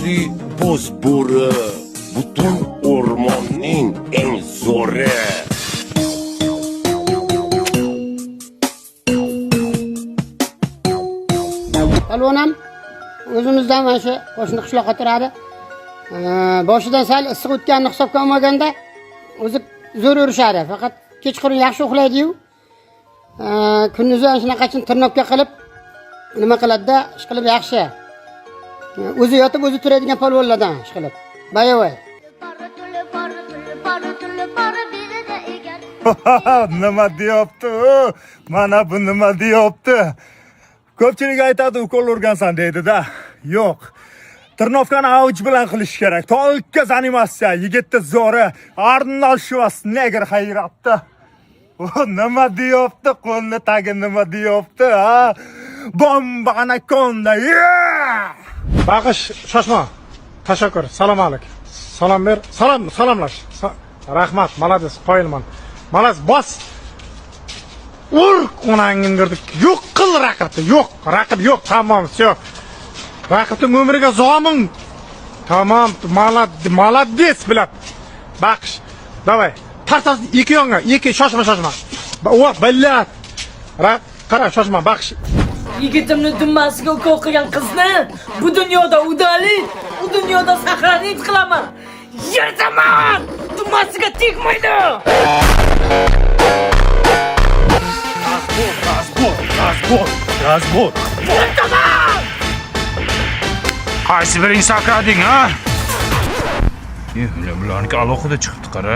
Kuchli bo'z bo'ri, butun o'rmonning eng zo'ri. Polvon ham o'zimizdan mana shu qo'shni qishloqqa turadi. Boshidan sal issiq o'tganini hisobga olmaganda o'zi zo'r urishadi. Faqat kechqurun yaxshi uxlaydi-yu. Kunduzi ana shunaqachin tirnobka qilib nima qiladi-da, ish qilib yaxshi. O'zi yotib o'zi turadigan polvonlardan ish qilib. Boyovoy. Nima deyapti u? Mana bu nima deyapti? Ko'pchilik aytadi ukol urgansan deydi-da. Yo'q. Tirnovkani avuch bilan qilish kerak. Tolka заниматься. Yigitni zo'ri Arnold Schwarzenegger hayratda. O nima deyapti? Qo'lni tagi nima deyapti, ha? Bomba anakonda. Yeah! Bag'ish shoshma. Tashakkur. Salom alik. Salom ber. Salom, salomlash. Rahmat, молодец, qoyilman. Молодец, bos. Ur, onangni dirdik. Yo'q qil raqibni. Yo'q, raqib yo'q. Tamom, всё. Raqibning umriga zomin. Tamom, молодец, блядь. Baqish. Давай. Tartas ikki yonga, ikki shoshma, shoshma. O, блядь. Qara, shoshma, baqish. Yigitimni dummasiga ukol qilgan qizni bu dunyoda удалить, u dunyoda сохранить qilaman. Yirtaman! Dummasiga tegmaydi! Разбор, разбор, разбор. Yirtaman! Qaysi biring sakrading, ha? Bularniki alohida chiqibdi, qara.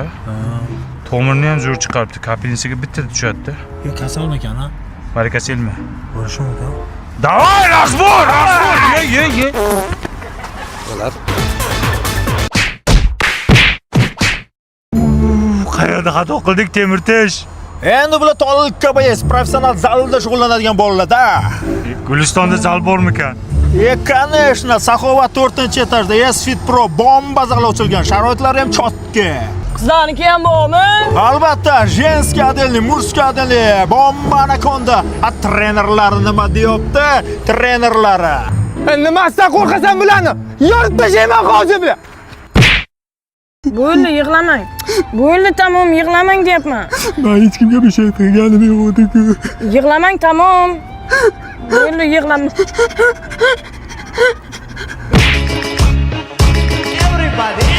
Tomirni ham zo'r chiqaribdi. Kapelnisiga bitta tushadi-da. Yo kasalmikan ha? Baraka selmi. Bo'lishi mumkin. Давай, разбор, разбор. Ye, ye, ye. Qayerda xato qildik, Temirtish? Endi bular tolka боец, professional zalda shug'ullanadigan bolalar-da. Gulistonda zal bormikan? E, конечно, Saxovat 4-etajda S Fit Pro bomba zal ochilgan. Sharoitlari ham chotki. Qizlarniki ham bormi? Albatta, женский отдельный, мужской отдельный, bomba anakonda. A trenerlari nima deyapti? Trenerlari. Nimasidan qo'rqasan bularni? Yorib tashlayman hozir bular. Bo'ldi, yig'lamang. Bo'ldi, tamom, yig'lamang deyapman. Men hech kimga bir şey qilganim yo'q edi-ku. Yig'lamang, tamom. Bo'ldi, yig'lama. Everybody,